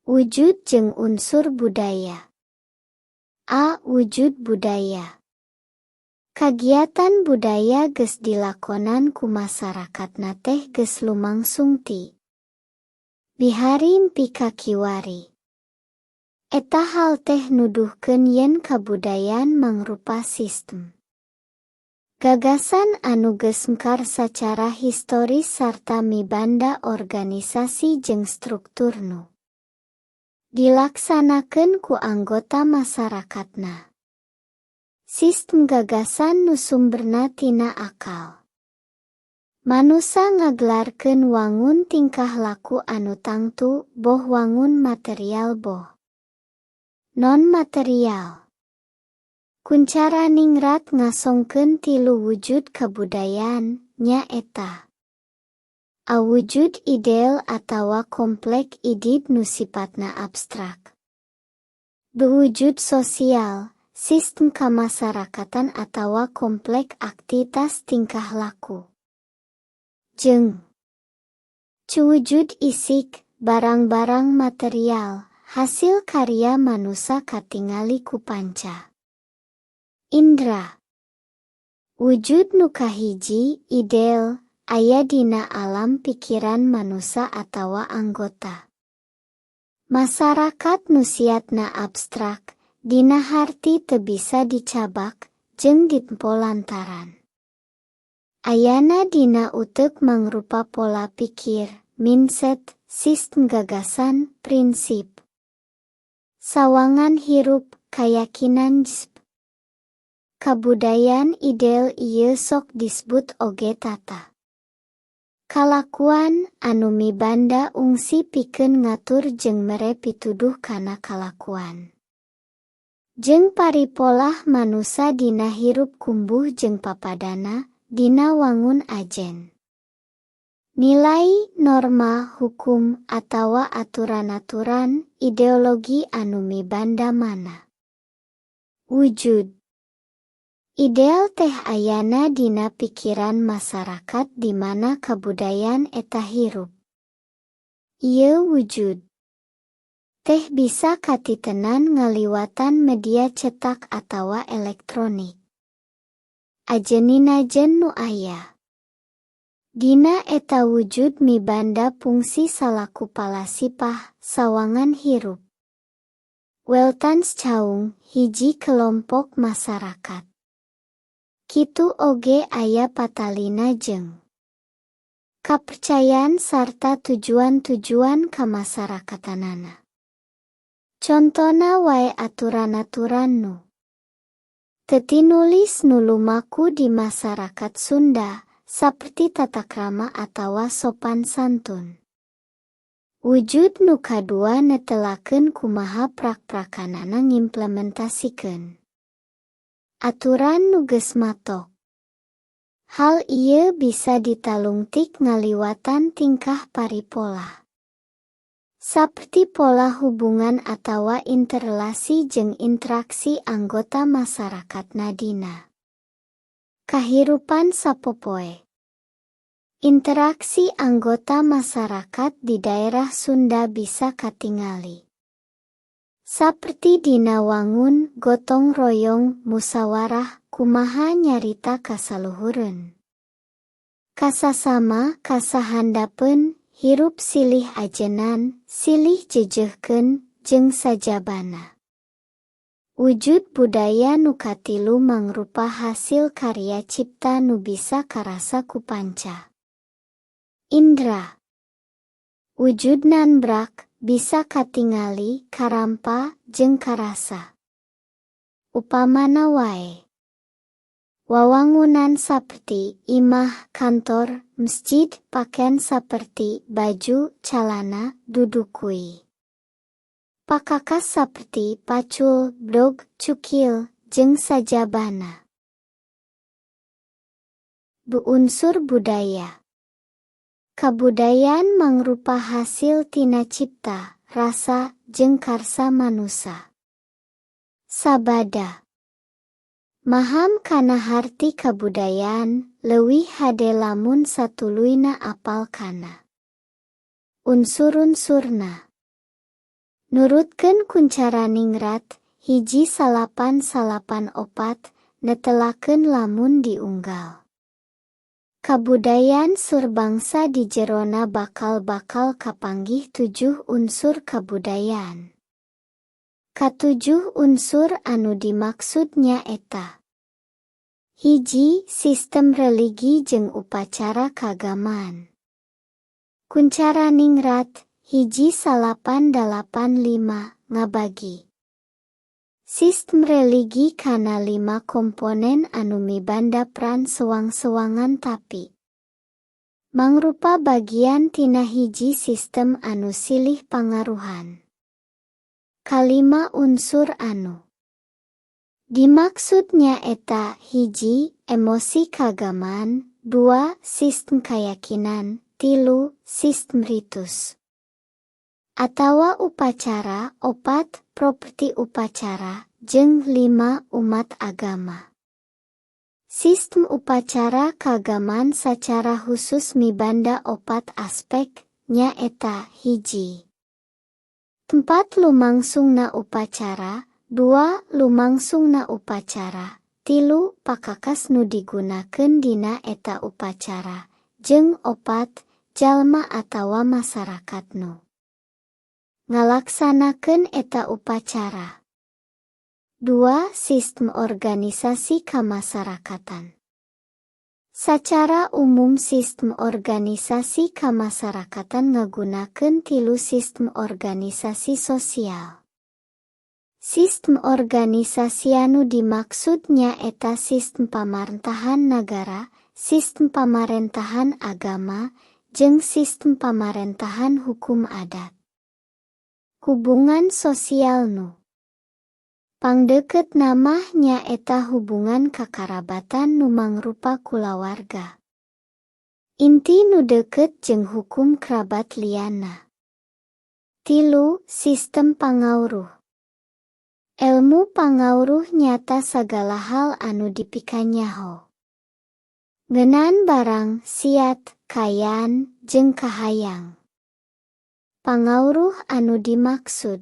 Wujud jeung unsur budaya. A. Wujud budaya. Kagiatan budaya geus dilakonan ku masarakatna teh geus lumangsung ti bihari nepi ka kiwari. Eta hal teh nuduhkeun yen kabudayaan mangrupa sistem gagasan anu geus mekar sacara historis sarta mibanda organisasi jeung struktur nu dilaksanakeun ku anggota masarakatna. Sistem gagasan nu sumberna tina akal manusa ngagelarkeun wangun tingkah laku anu tangtu, boh wangun material boh non material. Koentjaraningrat ngasongkeun tilu wujud kabudayaan, nyaeta: A. Wujud ideal atawa komplek ide nu sipatna abstrak. B. Wujud sosial, sistem kamasarakatan atawa komplek aktivitas tingkah laku. Jeung C. Wujud isik, barang-barang material, hasil karya manusa katingali ku panca indra. Wujud nu kahiji, ideal, aya dina alam pikiran manusa atawa anggota masyarakat nu siatna abstrak, dina harti teu bisa dicabak jeung ditempo lantaran ayana dina utek mangrupa pola pikir, mindset, sistem gagasan, prinsip, sawangan hirup, kayakinan jsp. Kabudayaan ideal ieu sok disebut oge tata kalakuan anu mibanda ungsi pikeun ngatur jeung mere pituduh kana kalakuan jeung paripolah manusa dina hirup kumbuh jeung papadana dina wangun ajen, nilai, norma, hukum, atawa aturan-aturan, ideologi anu mibanda mana. Wujud ideal teh ayana dina pikiran masyarakat di mana kabudayaan eta hirup. Ieu wujud teh bisa katitenan ngaliwatan media cetak atawa elektronik. Ajeninajen nu aya dina eta wujud mibanda pungsi salaku palasipah sawangan hirup, Weltanschauung, hiji kelompok masyarakat. Kitu oge aya patalina jeung kapercayaan sarta tujuan-tujuan kamasyarakatanana. Contona wae aturan-aturan nu teu tinulis nu lumaku di masyarakat Sunda, saperti tata krama atawa sopan santun. Wujud nu kadua netelakeun kumaha prak-prakanana ngimplementasikeun aturan nu geus matok. Hal ieu bisa ditalungtik ngaliwatan tingkah paripolah, saperti pola hubungan atawa interrelasi jeung interaksi anggota masyarakatna dina kahirupan sapopoe. Interaksi anggota masyarakat di daerah Sunda bisa katingali saperti dina wangun gotong royong, musawarah, kumaha nyarita kasaluhureun, kasasama, kasahandapeun, hirup silih ajenan, silih jejehkeun, jeung sajabana. Wujud budaya nu katilu mangrupa hasil karya cipta nu bisa karasa ku panca indra. Wujud nanbrak bisa katingali, karampa, jeung karasa. Upamana wae wawangunan saperti imah, kantor, masjid, paken saperti baju, calana, dudukui, pakakas saperti pacul, blog, cukil, jeung sajabana. B. Unsur budaya. Kabudayaan mangrupa hasil tina cipta, rasa, jeung karsa manusa. Sabada maham kana harti kabudayaan, leuwih hade lamun satuluyna apal kana unsur-unsurna. Nurutkeun Koentjaraningrat, 1994, netelakeun lamun diunggal. Kabudayan surbangsa di jerona bakal-bakal kapanggih tujuh unsur kabudayaan. Katujuh unsur anu dimaksud nyaeta: 1. Sistem religi jeung upacara kaagamaan. Koentjaraningrat, 1985, ngabagi sistem religi kana lima komponen anu mibanda pran sewang-sewangan tapi mangrupa bagian tina hiji sistem anu silih pangaruhan. Kalima unsur anu dimaksud nyaeta: 1. Emosi kaagamaan, 2. Sistem kayakinan, 3. Sistem ritus atawa upacara, 4. Properti upacara, jeung 5. Umat agama. Sistem upacara kaagamaan sacara khusus mibanda opat aspek, nyaeta: 1. Tempat lumangsungna upacara, 2. Lumangsungna upacara, 3. Pakakas nu digunakeun dina eta upacara, jeung 4. Jalma atawa masarakat nu ngalaksanakeun eta upacara. 2. Sistem organisasi kamasarakatan. Sacara umum sistem organisasi kamasarakatan ngagunakeun tilu sistem organisasi sosial. Sistem organisasi anu dimaksud nyaeta sistem pamarentahan nagara, sistem pamarentahan agama, jeung sistem pamarentahan hukum adat. Hubungan sosial nu pangdeukeutna mah nyaeta hubungan kakarabatan nu mangrupa kulawarga inti nu deukeut jeung hukum kerabat lianna. 3. Sistem pangawruh. Elmu pangawruh nyaeta sagala hal anu dipikanyaho ngeunaan barang, siat, kaayaan, jeung kahayang. Pangawruh anu dimaksud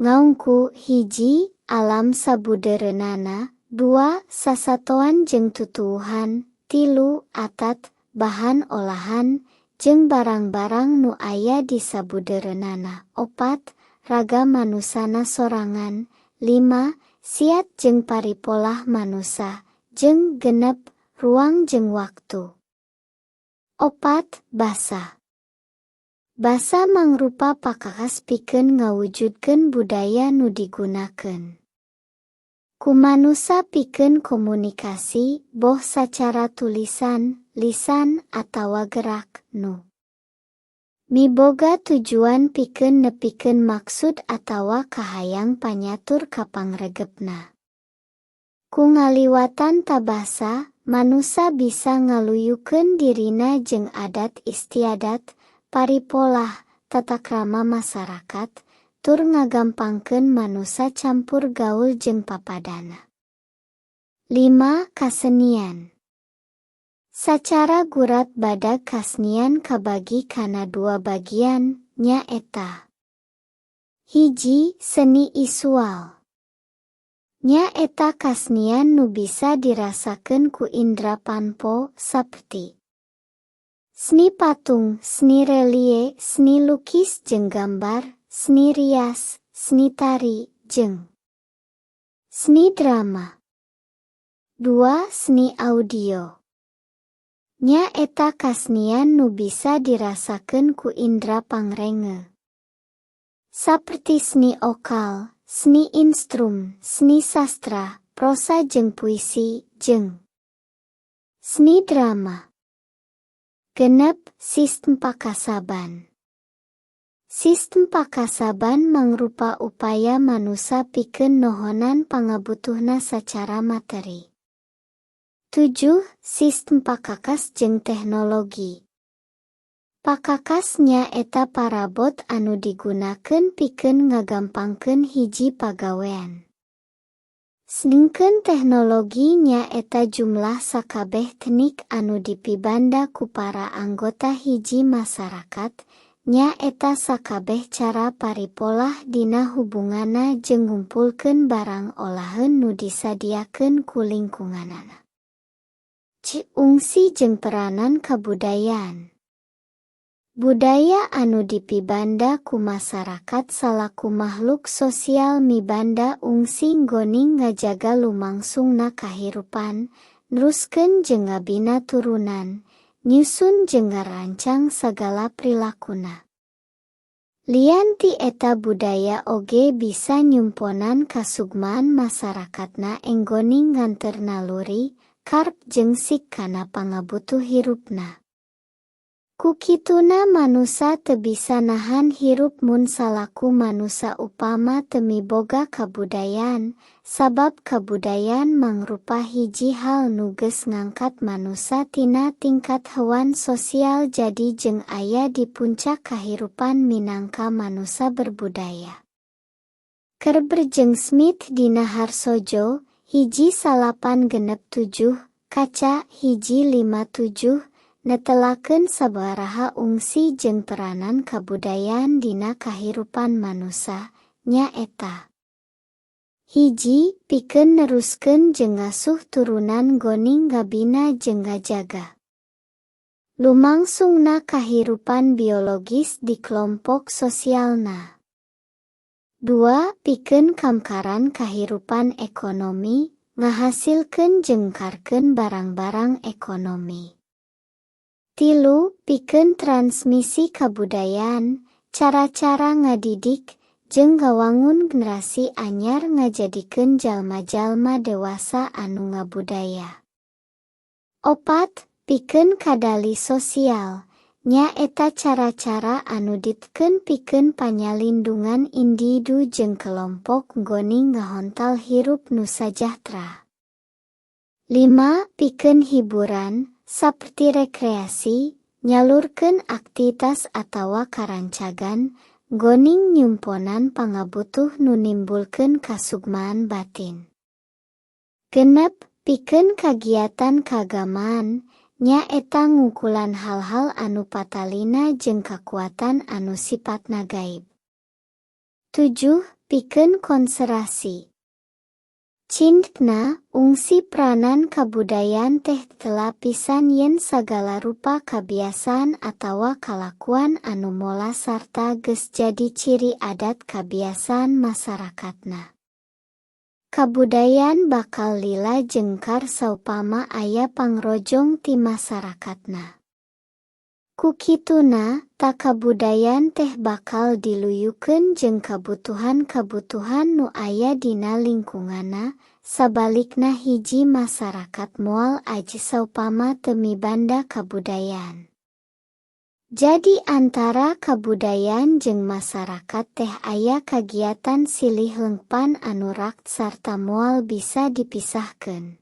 ngaungku: 1. Alam sabudeureunana, 2. Sasatoan jeung tutuwuhan, 3. Atat, bahan olahan, jeung barang-barang nu aya di sabudeureunana, 4. Raga manusana sorangan, 5. Siat jeung paripolah manusa, jeung 6. Ruang jeung waktu. 4. Basa. Basa mangrupa pakakas pikeun ngawujudkeun budaya nu digunakeun ku manusa pikeun komunikasi, boh sacara tulisan, lisan, atawa gerak, nu miboga tujuan pikeun nepikeun maksud atawa kahayang panyatur ka pangregepna. Ku ngaliwatan tabasa, manusa bisa ngaluyukeun dirina jeung adat istiadat, paripolah, tatakrama masarakat, tur ngagampangkeun manusa campur gaul jeung papadana. 5. Kasenian. Sacara gurat badag kasenian kabagi kana dua bagian, nyaeta: 1. Seni isual. Nyaeta kasenian nu bisa dirasakeun ku indra panpo, saperti seni patung, seni relie, seni lukis jeung gambar, seni rias, seni tari, jeung seni drama. 2. Seni audio. Nyaeta kasenian nu bisa dirasakeun ku indra pangrenge, saperti seni okal, seni instrum, seni sastra, prosa jeung puisi, jeung seni drama. 6. Sistem pakasaban. Sistem pakasaban mangrupa upaya manusa pikeun nohonan pangabutuhna sacara materi. 7. Sistem pakakas jeung teknologi. Pakakas nyaeta parabot anu digunakeun pikeun ngagampangkeun hiji pagawean. Sedengkeun teknologi nyaeta jumlah sakabeh teknik anu dipibanda ku para anggota hiji masarakat, Nya eta sakabeh cara paripolah dina hubunganna jeung ngumpulkeun barang olaheun nu disadiakeun ku lingkunganana. C. Ungsi jeung peranan kabudayaan. Budaya anu dipibanda ku masarakat salaku makhluk sosial mibanda ungsi nggoning ngajaga lumangsungna kahirupan, neruskeun jeung ngabina turunan, nyusun jeung ngarancang sagala prilakuna. Lian ti eta budaya oge bisa nyumponan kasugmaan masarakatna enggoning nganter naluri, karep jeung sik kana pangabutuh hirupna. Ku kituna manusa teu bisa nahan hirup mun salaku manusa upama teu miboga kabudayaan, sabab kabudayaan mangrupa hiji hal nu geus ngangkat manusa tina tingkat hewan sosial jadi jeung aya di puncak kahirupan minangka manusa berbudaya. Kerber jeung Smith dina Harsojo, 1967, kaca 157, netelakeun sabaraha ungsi jeung peranan kabudayaan dina kahirupan manusa, nyaeta: 1. Pikeun neruskeun jeung ngasuh turunan goning ngabina jeung ngajaga lumangsungna kahirupan biologis di kelompok sosialna. 2. Pikeun kamkaran kahirupan ekonomi, ngahasilkeun jeung ngkarkeun barang-barang ekonomi. 3. Pikeun transmisi kabudayaan, cara-cara ngadidik, jeung ngawangun generasi anyar ngajadikeun jalma-jalma dewasa anu ngabudaya. 4. Pikeun kadali sosial, nyaeta cara-cara anu ditkeun pikeun panyalindungan individu jeung kelompok nggoning ngahontal hirup nu sajahtra. 5. Pikeun hiburan, saperti rekreasi, nyalurkeun aktivitas atawa karancagan, nggoning nyumponan pangabutuh nu nimbulkeun kasugmaan batin. 6. Pikeun kagiatan kaagamaan, nyaeta ngungkulan hal-hal anu patalina jeung kakuatan anu sipatna gaib. 7. Pikeun konserasi. Cindna, ungsi peranan kabudayaan teh telapisan yen sagala rupa kabiasaan atawa kalakuan anu mola sarta geus jadi ciri adat kabiasaan masarakatna. Kabudayaan bakal lila jengkar saupama aya pangrojong ti masarakatna. Ku kituna, ta kabudayaan teh bakal diluyukeun jeung kabutuhan-kabutuhan nu aya dina lingkunganna, sabalikna hiji masarakat moal aji saupama teu mibanda kabudayaan. Jadi antara kabudayaan jeung masarakat teh aya kagiatan silih lengpan anu rakt sarta moal bisa dipisahkeun.